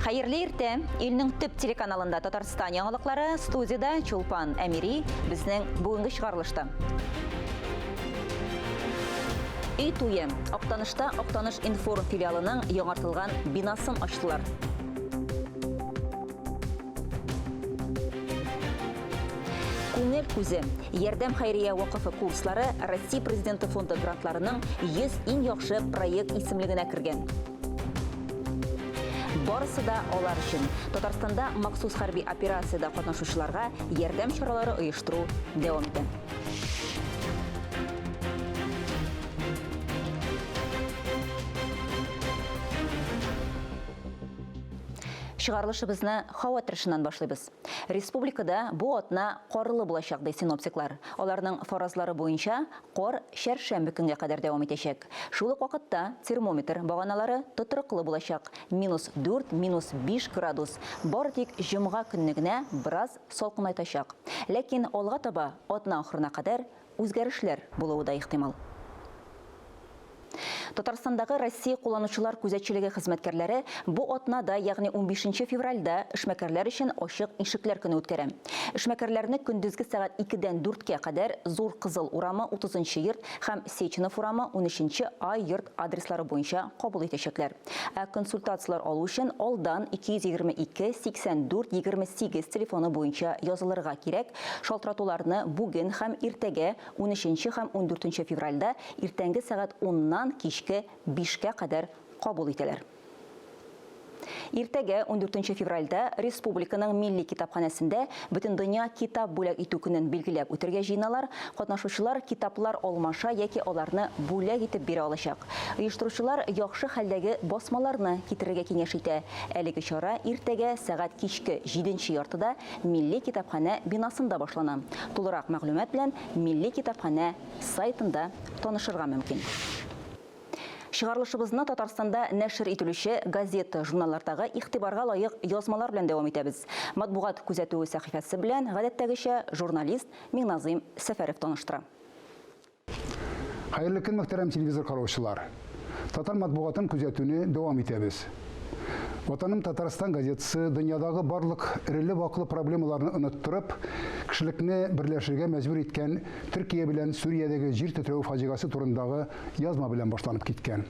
Хәерле иртә! Илнең төп телеканалында Татарстан яңалыклары, студиядә Чулпан Әмири, безнең бүгенге чыгарылышта. Өй туе. Актанышта Актаныш информ филиалының яңартылган бинасын ачтылар. Күңел күзе. Ярдәм хәйрия вакыфы курслары Россия Президенты фонды грантларының 100 иң яхшы проект исемлегенә кергән. Барысы да алар өчен. Татарстанда махсус хәрби операциядә катнашучыларга ярдәм чаралары оештыру дәвам итә. Чыгарылышыбызны һава торышыннан башлыйбыз. Республикада бу атна карлы булачак, ди синоптиклар. Аларның фаразлары буенча, кар чәршәмбе көнгә кадәр дәвам итәчәк. Шул ук вакытта термометр баганалары тотрыклы булачак, минус дүрт, минус биш градус. Бары тик җомга көнне генә бераз салкынайтачак. Ләкин алга таба, атна ахырына кадәр, үзгәрешләр булуы да ихтимал. Татарстандагы Россия кулланучылар күзәтчелеге хезмәткәрләре бу атнада, ягъни унбишенче февральдә эшмәкәрләр өчен ачык ишекләр көне үткәрә. Эшмәкәрләрне көндезге сәгать икедән дүрткә кадәр Зур Кызыл урамы утызынчы йорт һәм Сеченов урамы унөченче А йорт адреслары буенча кабул итәчәкләр. Ә консультацияләр алу өчен алдан 222 84 28 телефоны буенча язылырга кирәк. Шалтыратуларны бүген һәм иртәгә унөченче һәм ундүртенче февральдә иртәнге сәгать уннан кичке бишкә кадәр кабул итәләр. Иртәгә, ундүртенче февральдә, республиканың Милли китапханәсендә Бөтендөнья китап бүләк итү көнен билгеләп үтәргә җыеналар. Катнашучылар китаплар алмаша яки аларны бүләк итеп бирә алачак. Оештыручылар яхшы хәлдәге басмаларны китерергә киңәш итә. Әлеге чара иртәгә сәгать кичке җиденче яртыда Милли китапханә бинасында башлана. Тулырак мәгълүмат белән Милли китапханә сайтында танышырга мөмкин. Чыгарылышыбызны Татарстанда нәшер ителүче газета, журналлардагы игътибарга лаек язмалар белән дәвам итәбез. Матбугат күзәтүе сәхифәсе белән, гадәттәгечә, журналист Миңназыйм Сәфәров таныштыра. Хәерле көн, мөхтәрәм телевизор караучылар! Татар матбугатын күзәтүне дәвам итәбез. Ватаным Татарстан газетасы дөньядагы барлык эреле-ваклы проблемаларны оныттырып, кешелекне берләшергә мәҗбүр иткән Төркия белән Сүриядәге җир тетрәү фаҗигасе турындагы язма белән башланып киткән.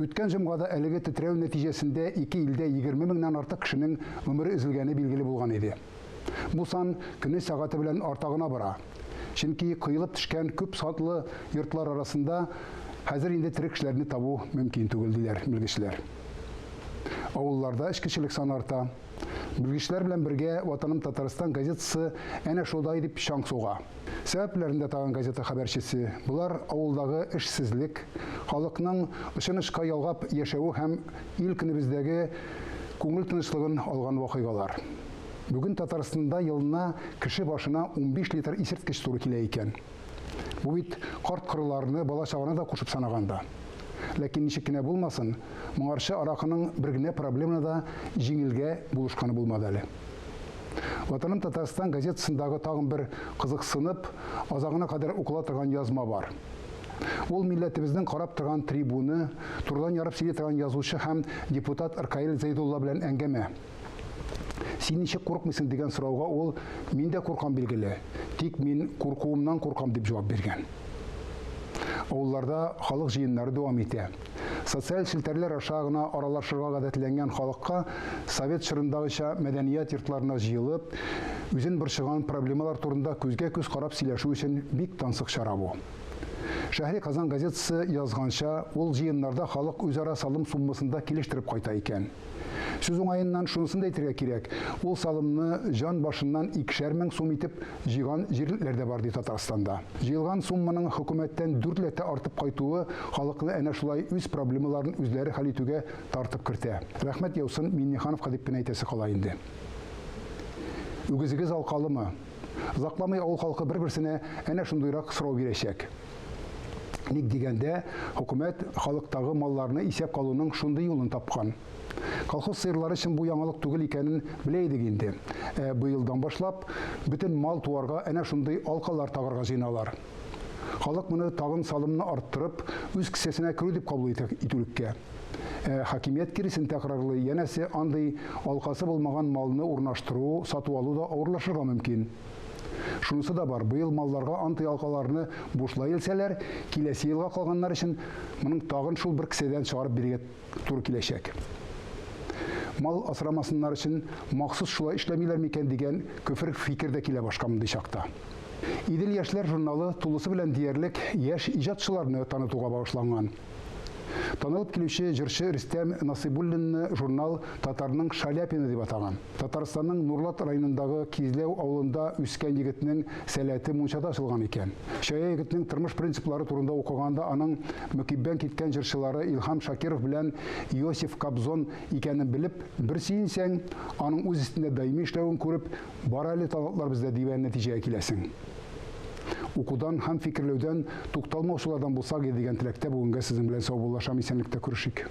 Үткән җомгада әлеге тетрәү нәтиҗәсендә ике илдә 20 меңнән артык кешенең гомере өзелгәне билгеле булган иде. Бу сан көне-сәгате белән арта гына бара. Чөнки коелып төшкән күп сатлы йортлар арасында хәзер инде тере кешеләрне табу мөмкин түгел, диләр белгечләр. Авылларда эчкечелек саны арта. Белгечләр белән бергә Ватаным Татарстан газетасы әнә шулай дип чаң суга. Сәбәпләрен дә тагын газета хәбәрчесе. Болар авылдагы эшсезлек, халыкның очын-очка ялгап яшәве һәм ил-көнебездәге күңел тынычлыгын алган вакыйгалар. Бүген Татарстанда елына кеше башына 15 литр исерткеч туры килә икән. Бу бит карт-корыларны, бала-чаганы да кушып санаганда. Ләкин ничек кенә булмасын, моңарчы аракының бер генә проблеманы да җиңелгә булышканы булмады әле. Ватаным Татарстан газетасындагы тагын бер кызыксынып, азагына кадәр укыла торган язма бар. Ул милләтебезнең карап торган трибуны, турыдан ярып сөйли торган язучы һәм депутат Ркаил Зәйдулла белән әңгәмә. Син ничек курыкмыйсың дигән сорауга ул, Мин дә куркам билгеле, тик мин куркуымнан куркам дип җавап биргән. Авылларда халык җыеннары дәвам итә. Социаль челтәрләр аша гына аралашырга гадәтләнгән халыкка совет чорындагыча мәдәният йортларына җыелып, үзен борчыган проблемалар турында күзгә-күз карап сөйләшү өчен бик тансык чара бу. Шәһри Казан газетасы язганча, ул җыеннарда халык үзара салым суммасын да килештереп кайта икән. Сүз уңаеннан шунысын да әйтергә кирәк, ул салымны җан башыннан икешәр мең сум итеп җыйган җирлекләр дә бар, ди Татарстанда. Җыелган сумманың хөкүмәттән дүртләтә артып кайтуы халыкны әнә шулай үз проблемаларын үзләре хәл итүгә тартып кертә. Рәхмәт яусын Миңнехановка дип кенә әйтәсе кала инде. Үгезегез алкалымы? Озакламый авыл халкы бер-берсенә әнә шундыйрак сорау бирәчәк. Ник дигәндә, хөкүмәт халыктагы малларны исәп алуның шундый юлын тапкан. Колхоз сыерлары өчен бу яңалык түгел икәнен белә идек инде. Ә быелдан башлап, бөтен мал-туарга әнә шундый алкалар тагарга җыеналар. Халык моны тагын салымны арттырып, үз кесәсенә керү дип кабул итүлеккә. Ә хакимият киресен тәкрарлый, янәсе, андый алкасы булмаган малны урнаштыру, сату-алу да авырлашырга мөмкин. Шунысы да бар, быел малларга антый алкаларны бушлай элсәләр, киләсе елга калганнар өчен моның тагын шул бер кесәдән чыгарып бирергә туры киләчәк. Мал асрамасыннар өчен махсус шулай эшләмиләр микән дигән көфер фикер дә килә башка мондый чакта. Идел яшьләр журналы тулысы белән диярлек яшь иҗатчыларны танытуга багышланган. Танылып килүче җырчы Рөстәм Насыйбуллинны журнал татарның Шаляпины дип атаган. Татарстанның Нурлат районындагы Кизләү авылында үскән егетнең сәләте мунчада ачылган икән. Чая егетнең тормыш принциплары турында укыганда аның мөкиббән киткән җырчылары Илһам Шакиров белән Иосиф Кобзон икәнен белеп, бер сөенсәң, аның үз өстендә даими эшләвен күреп, бар әле талантлар бездә дигән нәтиҗәгә киләсең. Укудан һәм фикерләүдән тукталмаучылардан булсак иде дигән теләктә бүгенгә сезнең белән саубуллашам, исәнлектә күрешик.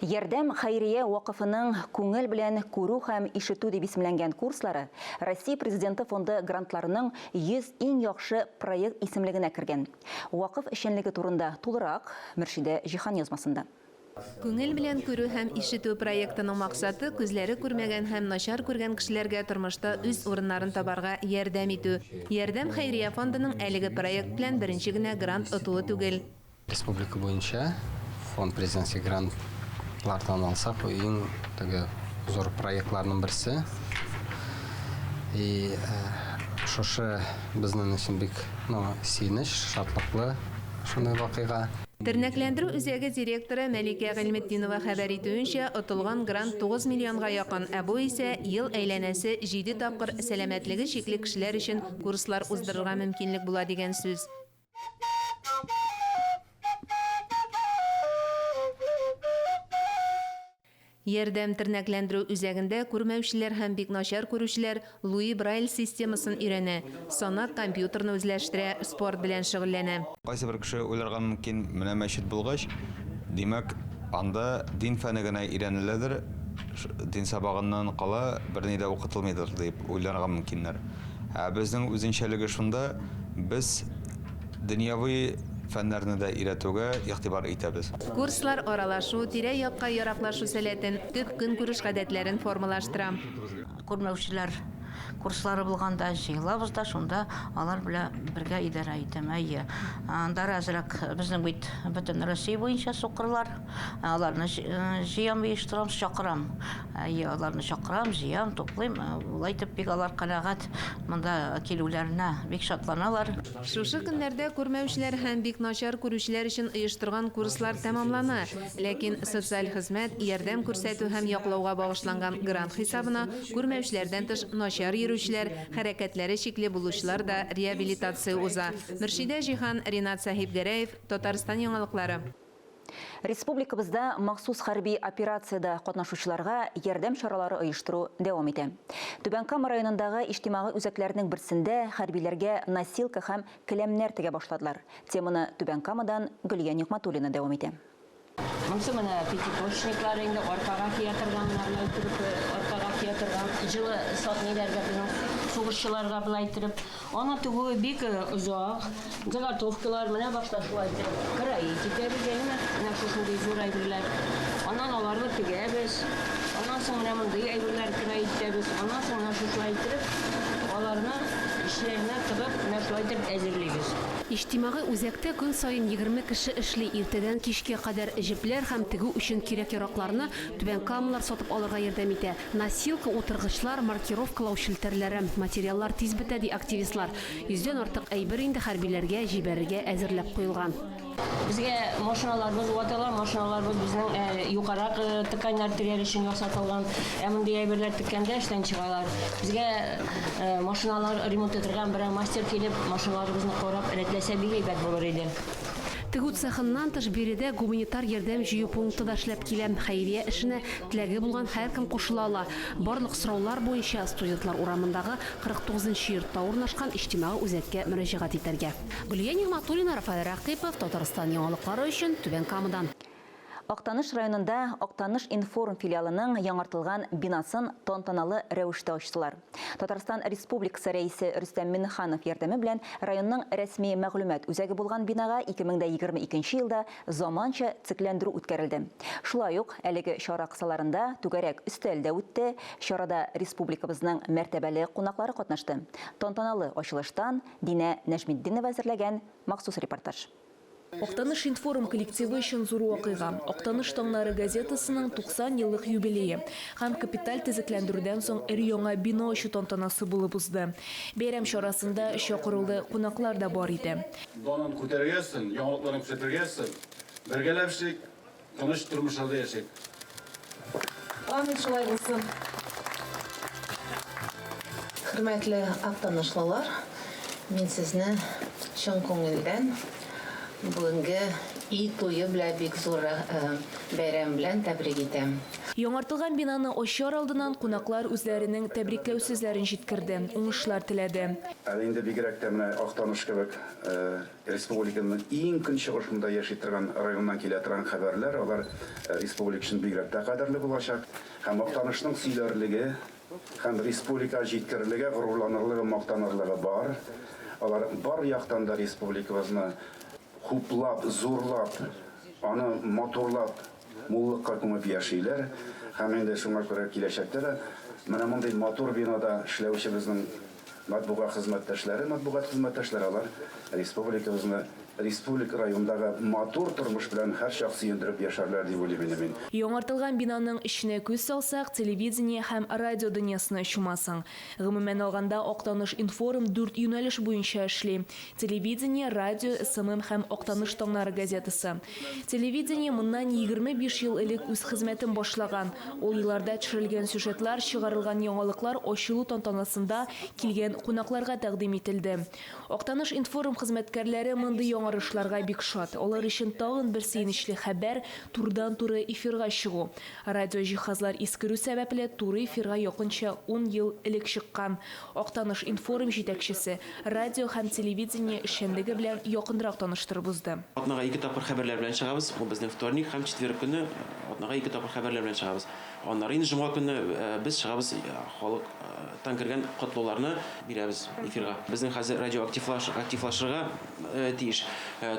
Ярдәм хәйрия вакыфының Күңел белән күрү һәм ишетү дип исемләнгән курслары Россия Президенты фонды грантларының 100 иң яхшы проект исемлегенә кергән. Вакыф эшчәнлеге турында тулырак Мөршидә Җиһан язмасында. Күңел белән күрү һәм ишетү проектының максаты, күзләре күрмәгән һәм начар күргән кешеләргә тормышта үз урыннарын табарга ярдәм итү. Ярдәм хәйрия фондының әлеге проект белән беренче генә грант отуы түгел. Республика буенча Фонд президентский грантлардан алсак, бу иң теге зур проектларның берсе. И шушы безнең өчен бик, ну, сөенеч, шатлыклы шундый вакыйга. Тернәкләндерү үзәге директоры Мәликә Гыйльметдинова хәбәр итүенчә, отылган грант 9 миллионга якын, ә бу исә ел әйләнәсе җиде тапкыр сәламәтлеге чикле кешеләр өчен курслар уздырырга мөмкинлек була дигән сүз. Ярдәм тернәкләндерү үзәгендә күрмәүчеләр һәм бик начар күрүчеләр Луи Брайль системасын өйрәнә, санак компьютерны үзләштерә, спорт белән шөгыльләнә. Кайсыбер кеше уйларга мөмкин, менә мәчет булгач, димәк, анда дин фәне генә өйрәнеләдер, дин сабагыннан кала берни дә укытылмыйдыр дип уйларга мөмкиннәр. Ә безнең үзенчәлеге шунда, без Дөньяви фәннәрне дә өйрәтүгә игътибар итәбез. Курслар аралашу, тирә-якка яраклашу сәләтен, төп көнкүреш гадәтләрен формалаштыра. Күрмәүчеләр курслары булганда җыелабыз да, шунда алар белән бергә идарә итәм. Әйе. Аннары әзрәк безнең бит бөтен Россия буенча сукырлар. Аларны җыям, оештырам, чакырам. Әйе, аларны чакырам, җыям, туплыйм. Улай итеп бик алар канәгать монда килүләренә бик шатланалар. Шушы көннәрдә күрмәүчеләр һәм бик начар күрүчеләр өчен оештырган курслар тәмамлана. Ләкин социаль хезмәт, ярдәм күрсәтү һәм яклауга багышланган грант хисабына күрмәүчеләрдән тыш начар йөрүчеләр, хәрәкәтләре чикле булучылар да реабилитация уза. Мөршидә Җиһан, Ринат Сәхипгәрәев, Татарстан яңалыклары. Республикабызда махсус хәрби операциядә катнашучыларга ярдәм чаралары оештыру дәвам итә. Түбән Кама районындагы иҗтимагый үзәкләрнең берсендә хәрбиләргә носилка һәм келәмнәр тегә башладылар. Теманы Түбән Камадан Гөлия Нигъмәтуллина дәвам итә. Монысы менә пятиточниклар инде, аркага кия торган, менә болай иттереп аркага кия торган, җылы ниләргә безнең сугышчыларга болай иттереп. Аны тегүе бик озак. Заготовкалар менә башта шулай итеп кроить итәбез, әйеме? Менә шушындый зур әйберләр. Аннан аларны тегәбез. Аннан соң менә мондый әйберләр кроить итәбез. Аннан соң менә шушылай иттереп, аларны эчләренә тыгып, менә шулай итеп әзерлибез. Иҗтимагый үзәктә көн саен 20 кеше эшли. Иртәдән кичкә кадәр җепләр һәм тегү өчен кирәк-яракларны түбәнкамалылар сатып алырга ярдәм итә. Носилка, утыргычлар, маркировкалау челтәрләре. Материаллар тиз бетә, ди активистлар. Йөздән артык әйбер инде хәрбиләргә җибәрергә әзерләп куелган. Безгә машиналарыбыз ватыла, машиналарыбыз безнең юкарак тканьнар тегәр өчен ясатылган. Ә мондый әйберләр теккәндә эштән чыгалар. Безгә машиналар ремонт итергән берәр мастер килеп, машиналарыбызны карап, рәтләсә бик әйбәт булыр иде. Тегү цехыннан тыш биредә гуманитар ярдәм җыю пункты да эшләп килә. Хәйрия эшенә теләге булган һәркем кушыла ала. Барлык сораулар буенча Студентлар урамындагы 49 нчы йортта урнашкан иҗтимагый үзәккә мөрәҗәгать итәргә. Гөлия Нигъмәтуллина, Рафаэль Рәкыйпов, Татарстан яңалыклары өчен Түбән Камадан. Актаныш районында Актаныш-информ филиалының яңартылган бинасын тантаналы рәвештә ачтылар. Татарстан Республикасы Рәисе Рөстәм Миңнеханов ярдәме белән районның рәсми мәгълүмат үзәге булган бинага 2022 елда заманча төзекләндерү үткәрелде. Шулай ук әлеге чара кысаларында түгәрәк өстәл дә үтте, чарада республикабызның мәртәбәле кунаклары катнашты. Тантаналы ачылыштан Динә Нәҗметдинова әзерләгән махсус репортаж. Актаныш-информ коллективы өчен зур вакыйга, Актаныш таңнары газетасының 90 еллык юбилее һәм капиталь төзекләндерүдән соң өр-яңа бина ачу тантанасы булып узды. Бәйрәм чарасында чакырулы кунаклар да бар иде. Данын күтәрергә язсын, яңалыкларын күрсәтергә язсын. Бергәләп эшлик, Тыныч тормышларда яшик. Амин, шулай булсын. Хөрмәтле актанышлылар, мин сезне чын күңелдән бүгенге өй туе белән бик зур бәйрәм белән тәбрик итәм. Яңартылган бинаны ачар алдыннан кунаклар үзләренең тәбрикләү сүзләрен җиткерде, уңышлар теләде. Әле инде бигрәк тә менә Актаныш кебек Республиканың иң көнчыгышында яши торган районнан килә торган хәбәрләр, алар республика өчен бигрәк тә кадерле булачак. Һәм Актанышның сөйләрлеге һәм республикага җиткерерлеге, горурланырлыгы, мактанырлыгы бар. Алар бар яктан да республикабызны хуплап, зурлап, аны матурлап, муллыкка күмеп яшиләр. Һәм инде шуңа күрә киләчәктә дә менә мондый матур бинада эшләүче безнең Матбугат хезмәттәшләре, матбугат хезмәттәшләре алар республикабызны, республика райондагы матур тормыш белән һәрчак сөендереп яшәрләр дип уйлыйм инде мин. Яңартылган бинаның эченә күз салсак, телевидение һәм радио дөньясына чумасың. Гомумән алганда, Актаныш-информ дүрт юнәлеш буенча эшли, телевидение, радио, SMM һәм Актаныш таңнары газетасы. Телевидение моннан 25 ел элек үз хезмәтен башлаган. Ул елларда төшерелгән сюжетлар, чыгарылган яңалыклар ачылу тантанасында килгән кунакларга тәкъдим ителде. Актаныш-информ хезмәткәрләре мондый яңарышларга бик шат. Алар өчен тагын бер сөенечле хәбәр, турыдан-туры эфирга чыгу. Радиоҗиһазлар искерү сәбәпле, туры эфирга якынча ун ел элек чыккан Актаныш-информ җитәкчесе радио һәм телевидение эшчәнлеге белән якынрак таныштырып узды. Атнага ике тапкыр хәбәрләр белән чыгабыз. Ул безнең вторник һәм четверг көнне атнага ике тапкыр хәбәрләр белән чыгабыз. Аннары инде җомга көнне без чыгабыз, халыктан кергән котлауларны бирәбез эфирга. Безнең хәзер радио активлашырга тиеш.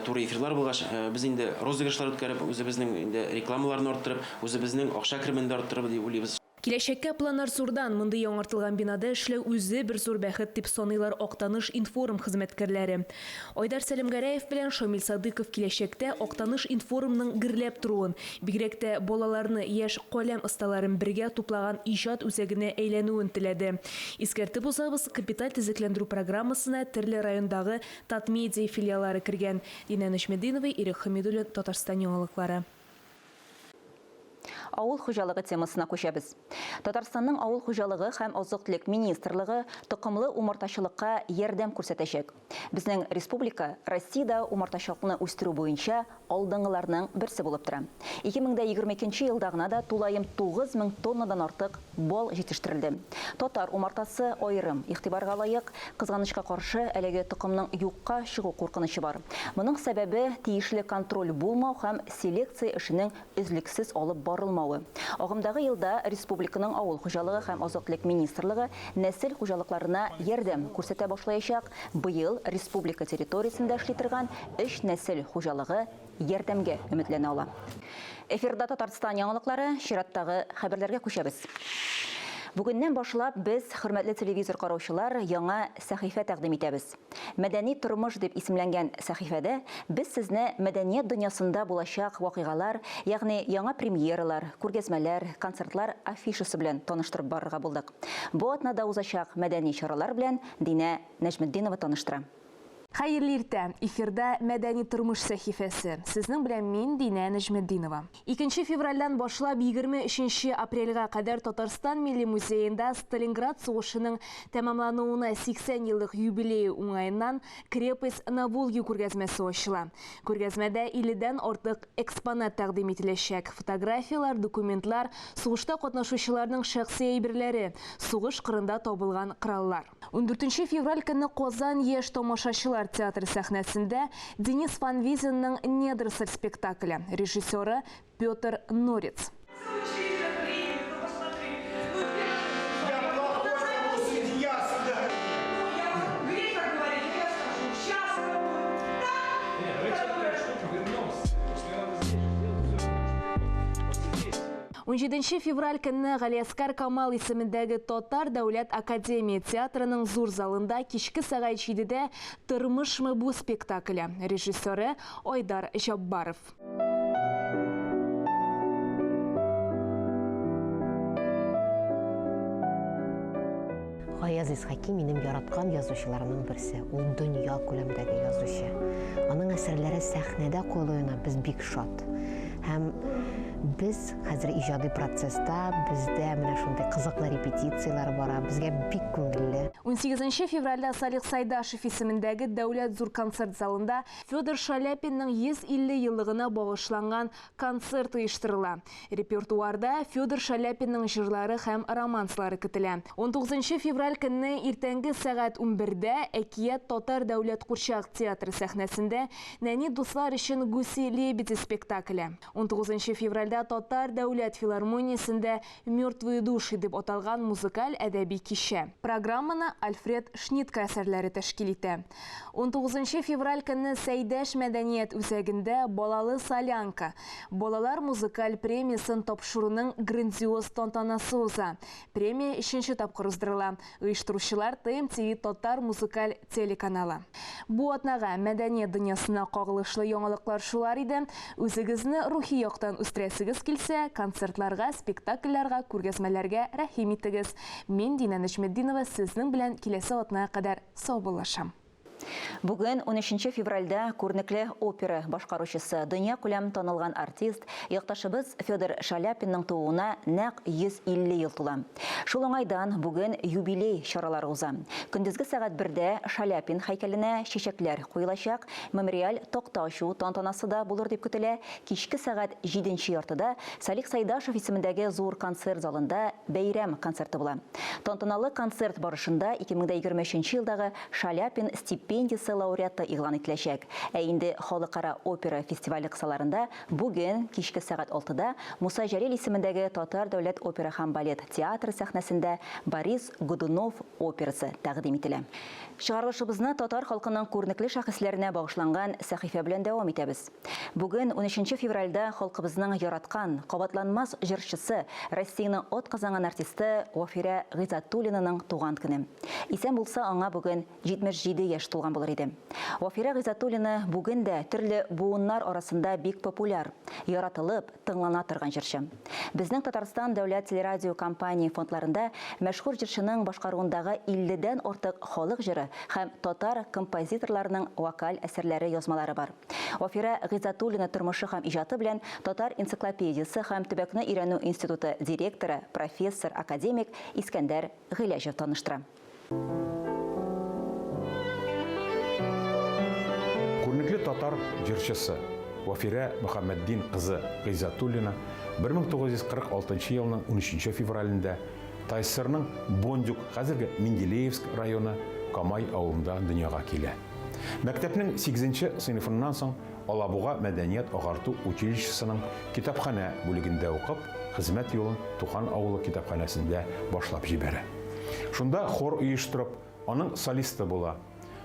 Туры эфирлар булгач, без инде розыгрышлар үткәреп, үзебезнең инде рекламаларны арттырып, үзебезнең акча керемен дә арттырырбыз дип уйлыйбыз. Киләчәккә планнар зурдан, мондый яңартылган бинада эшләү үзе бер зур бәхет, дип саныйлар Актаныш-информ хезмәткәрләре. Айдар Сәлимгәрәев белән Шамил Садыйков киләчәктә Актаныш-информ ның гөрләп торуын, бигрәк тә балаларны, яшь каләм осталарын бергә туплаган иҗат үзәгенә әйләнүен теләде. Искәртеп узабыз, капиталь төзекләндерү программасына төрле райондагы Татмедиа филиаллары кергән. Динә Нәҗметдинова, Ирек Хәмидуллин, Татарстан яңалыклары. Авыл хуҗалыгы темасына күчәбез. Татарстанның Авыл хуҗалыгы һәм азык-төлек министрлыгы токымлы умартачылыкка ярдәм күрсәтәчәк. Безнең республика Россиядә умартачылыкны үстерү буенча алдынгыларның берсе булып тора. 2022 елда гына да тулаем 9000 тоннадан артык бал җитештерелде. Татар умартасы аерым игътибарга лаек. Кызганычка каршы, әлеге токымның юкка чыгу куркынычы бар. Моның сәбәбе, тиешле контроль булмау һәм селекция эшенең өзлексез алып барылмавы. Агымдагы елда республиканың Авыл хуҗалыгы һәм азык-төлек министрлыгы нәсел хуҗалыкларына ярдәм күрсәтә башлаячак. Быел республика территориясендә эшли торган өч нәсел хуҗалыгы ярдәмгә өметләнә ала. Эфирда Татарстан яңалыклары, чираттагы хәбәрләргә күчәбез. Бүгеннән башлап без, хөрмәтле телевизор караучылар, яңа сәхифә тәкъдим итәбез. Мәдәни тормыш дип исемләнгән сәхифәдә без сезне мәдәният дөньясында булачак вакыйгалар, ягъни яңа премьералар, күргәзмәләр, концертлар афишасы белән таныштырып барырга булдык. Бу атнада узачак мәдәни чаралар белән Динә Нәҗметдинова таныштыра. Хәерле иртә! Эфирда Мәдәни тормыш сәхифәсе. Сезнең белән мин, Динә Нәҗметдинова. Икенче февральдән башлап 23 нче апрельгә кадәр Татарстан Милли музеенда Сталинград сугышының тәмамлануына 80 еллык юбилее уңаеннан Крепость на Волге күргәзмәсе ачыла. Күргәзмәдә 50 дән артык экспонат тәкъдим ителәчәк, фотографияләр, документлар, сугышта катнашучыларның шәхси әйберләре, сугыш кырында табылган кораллар. Ундүртенче февраль көнне Казан яшь тамашачылар. Курчаклар театры сәхнәсендә Денис Фанвизинның Недоросль спектакле, режиссеры Петр Норец. Унҗиденче февраль көнне Галиәскар Камал исемендәге Татар дәүләт академия театрының зур залында кичке сәгать җидедә Тормышмы бу спектакле, режиссеры Айдар Җаббаров. Гаяз Исхаки минем яраткан язучыларымның берсе. Ул дөнья күләмдәге язучы. Аның әсәрләре сәхнәдә куелуына без бик шат. Һәм без хәзер иҗади процесста, бездә менә шундый кызыклы репетицияләр бара, безгә бик күңелле. Унсигезенче февральдә Салих Сайдашев исемендәге Дәүләт зур концерт залында Федор Шаляпинның 150 еллыгына багышланган концерт оештырыла. Репертуарда Федор Шаляпинның җырлары һәм романслары көтелә. Унтугызынчы февраль көнне иртәнге сәгать унбердә Әкият татар дәүләт курчак театры сәхнәсендә Нәни дуслар өчен Гуси-лебеди спектакле. Унтугызынчы февральдә Татар дәүләт филармониясендә Мертвые души дип аталган музыкаль әдәби кичә. Программаны Альфред Шнитке әсәрләре тәшкил итә. Унтугызынчы февраль көнне Сәйдәш мәдәният үзәгендә Балалы солянка балалар музыкаль премиясен тапшыруның грандиоз тантанасы уза. Премия өченче тапкыр уздырыла. Оештыручылар ТМТV татар музыкаль телеканалы. Бу атнага мәдәният дөньясына кагылышлы яңалыклар шулар иде. Үзегезне рухи яктан үстерәсегез килсә, концертларга, спектакльләргә, күргәзмәләргә рәхим итегез. Мин, Динә Нәҗметдинова, сезнең белән киләсе атнага кадәр саубуллашам. Бүген, унөченче февральдә, күренекле опера башкаручысы, дөньякүләм танылган артист, якташыбыз Федор Шаляпинның тууына нәкъ 150 ел тула. Шул уңайдан бүген юбилей чаралары уза. Көндезге сәгать бердә Шаляпин һәйкәленә чәчәкләр куелачак, мемориаль такта ачу тантанасы да булыр дип көтелә. Кичке сәгать җиденче яртыда Салих Сайдашев исемендәге зур концерт залында бәйрәм концерты була. Тантаналы концерт барышында 2023 елдагы Шаляпин стипендиясе лауреаты игълан ителәчәк. Ә инде Халыкара опера фестивале кысаларында бүген кичке сәгать алтыда Муса Җәлил исемендәге Татар дәүләт опера һәм балет театры сәхнәсендә Борис Годунов операсы тәкъдим ителә. Чыгарылышыбызны татар халкының күренекле шәхесләренә багышланган сәхифә белән дәвам итәбез. Бүген, унөченче февральдә халкыбызның яраткан, кабатланмас җырчысы, Россиянең атказанган артисты Вафирә Гыйззәтуллинаның туган көне. Исән булса, аңа бүген 77 яшь тулган булыр иде. Вафирә Гыйззәтуллина бүген дә төрле буыннар арасында бик популяр, яратылып, тыңлана торган җырчы. Безнең Татарстан дәүләт телерадиокомпания фондларында мәшһүр җырчының башкаруындагы илледән артык халык җыры һәм татар композиторларының вокаль әсәрләре язмалары бар. Вафирә Гыйззәтуллина тормышы һәм иҗаты белән Татар энциклопедиясе һәм төбәкне өйрәнү институты директоры, профессор, академик Искәндәр Гыйләҗев таныштыра. Күренекле татар җырчысы Вафирә Мөхәммәтдин кызы Гыйззәтуллина 1946 елның унөченче февралендә ТАССРның Бондюг, хәзерге Менделеевск районы, Камай авылында дөньяга килә. Мәктәпнең сигезенче сыйныфыннан соң Алабуга мәдәният-агарту училищесының китапханә бүлегендә укып, хезмәт юлын туган авылы китапханәсендә башлап җибәрә. Шунда хор оештырып, аның солисты була.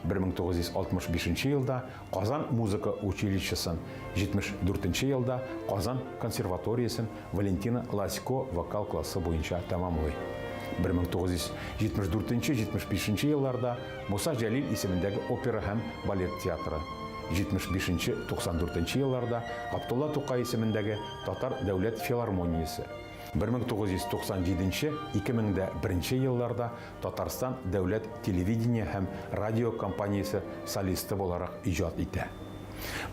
1965 нче елда Казан музыка училищесын, 74 нче елда Казан консерваториясен Валентина Лазько вокал классы буенча тәмамлый. 1974 нче-75 нче елларда Муса Җәлил исемендәге опера һәм балет театры, 75 нче-94 нче елларда Габдулла Тукай исемендәге Татар дәүләт филармониясе, 1997 нче, 2001 нче елларда Татарстан дәүләт телевидение һәм радио компаниясе солисты буларак иҗат итә.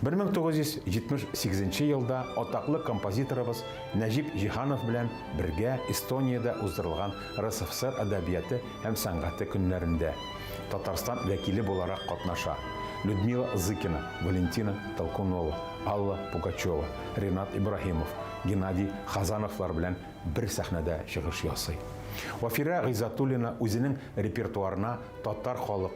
1978 нче елда атаклы композиторыбыз Нәҗип Җиһанов белән бергә Эстониядә уздырылган РСФСР әдәбияты һәм сәнгате көннәрендә Татарстан вәкиле буларак катнаша. Людмила Зыкина, Валентина Толкунова, Алла Пугачева, Ренат Ибраһимов, Геннадий Хазановлар белән бер сәхнәдә чыгыш ясый. Вафирә Гыйззәтуллина үзенең репертуарына татар халык,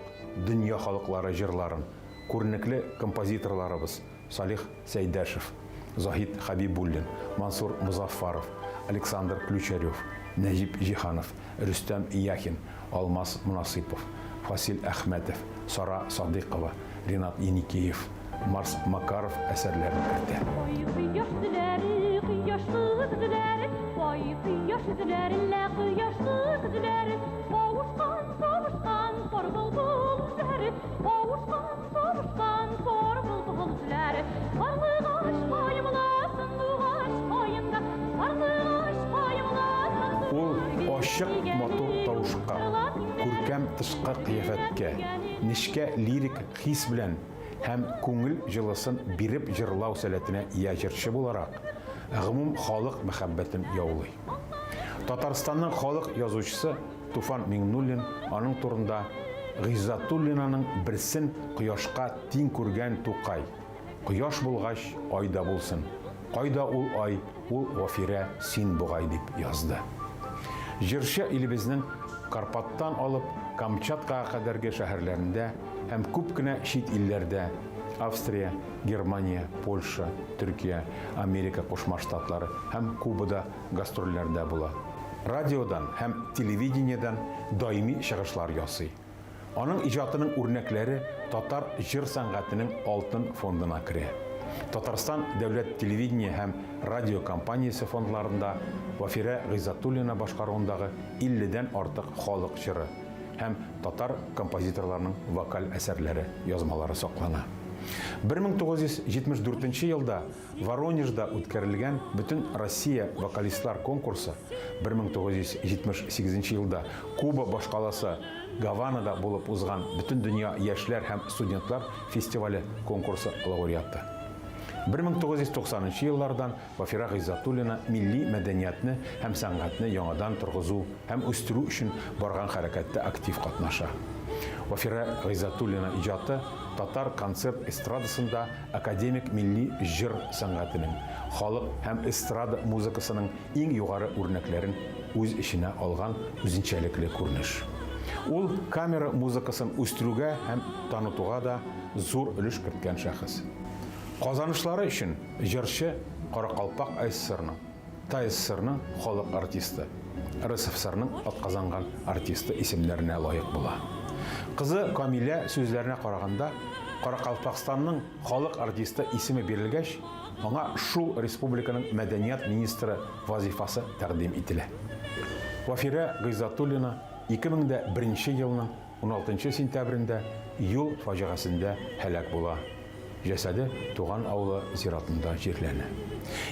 дөнья халыклары җырларын, күренекле композиторларыбыз Салих Сәйдәшев, Заһид Хәбибуллин, Мансур Мозаффаров, Александр Ключарев, Нәҗип Җиһанов, Рөстәм Яхин, Алмаз Монасыйпов, Фасил Әхмәтов, Сара Садыйкова, Ренат Еникеев, Марс Макаров әсәрләрен кертә. Ай, кояш эзләре, кояшлы эзләре, Ай, кояш эзләре, лә кояшлы эзләре, Кавышкан, кавышкан пар былбыл үзләре, Кавышкан, кавышкан пар былбыл үзләре. Карлыгач каемла, сандугач каенда, Карлыгач каемла, сандугач Ул ачык матур тавышка, күркәм тышкы кыяфәткә, нечкә лирик хис белән һәм күңел җылысын биреп җырлау сәләтенә ия җырчы буларак, гомум халык мәхәббәтен яулый. Татарстанның халык язучысы Туфан Миңнуллин аның турында Гыйззәтуллинаның берсен кояшка тиң күргән Тукай, Кояш булгач, ай да булсын. Кайда ул ай, ул Вафирә син бугай, дип язды. Җырчы илебезнең Карпаттан алып Камчаткага кадәрге шәһәрләрендә һәм күп кенә чит илләрдә, Австрия, Германия, Польша, Төркия, Америка Кушма Штатлары һәм Кубада гастрольләрдә була. Радиодан һәм телевидениедән даими чыгышлар ясый. Аның иҗатының үрнәкләре татар җыр сәнгатенең алтын фондына керә. Татарстан дәүләт телевидение һәм радио компаниясе фондларында Вафирә Гыйззәтуллина башкаруындагы илледән артык халык җыры һәм татар композиторларының вокаль әсәрләре язмалары саклана. 1974 нче елда Воронежда үткәрелгән Бөтенроссия вокалистлар конкурсы, 1978 елда Куба башкаласы Гаванада булып узган Бөтендөнья яшьләр һәм студентлар фестивале конкурсы лауреаты. 1990 нчы еллардан Вафира Гыйззәтуллина милли мәдәниятне һәм сәнгатьне яңадан торгызу һәм үстерү өчен барган хәрәкәттә актив катнаша. Вафира Гыйззәтуллина иҗаты татар концерт эстрадасында академик милли җыр сәнгатенең, халык һәм эстрада музыкасының иң югары үрнәкләрен үз эченә алган үзенчәлекле күренеш. Ул камера музыкасын үстерүгә һәм танытуга да зур өлеш керткән шәхес. Казанышлары өчен җырчы Каракалпак АССРның, ТАССРның халык артисты, РСФСРның атказанган артисты исемнәренә лаек була. Кызы Камилә сүзләренә караганда, Каракалпакстанның халык артисты исеме бирелгәч, аңа шул республиканың мәдәният министры вазыйфасы тәкъдим ителә. Вафирә Гыйззәтуллина 2001 елның Уналтынчы сентябрендә юл фаҗигасендә һәлак була. Җәсәде туган авылы зиратында җирләнә.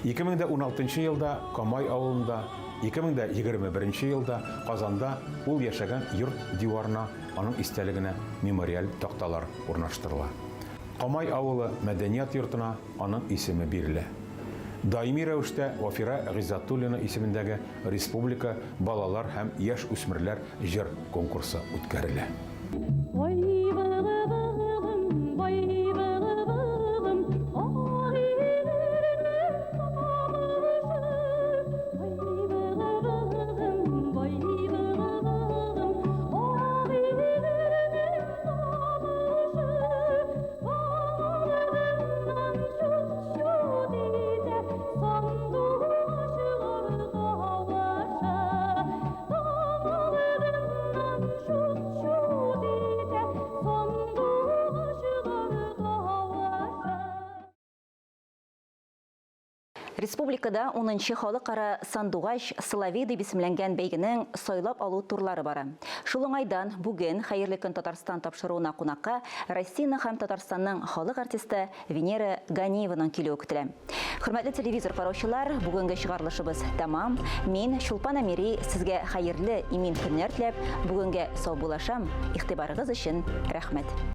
2016 елда Камай авылында, 2021 елда Казанда ул яшәгән йорт диварына аның истәлегенә мемориаль такталар урнаштырыла. Камай авылы мәдәният йортына аның исеме бирелә. Даими рәвештә Вафирә Гыйззәтуллина исемендәге республика балалар һәм яшүсмерләр җыр конкурсы үткәрелә. Республикада унынчы халыкара Сандугач Соловей дип исемләнгән бәйгенең сайлап алу турлары бара. Шул уңайдан бүген Хәерле көн Татарстан тапшыруына кунакка Россиянең һәм Татарстанның халык артисты Венера Ганиеваның килүе көтелә. Хөрмәтле телевизор караучылар, бүгенге чыгарылышыбыз тәмам. Мин, Чулпан Әмири, сезгә хәерле, имин көннәр теләп, бүгенгә саубуллашам. Игътибарыгыз өчен рәхмәт.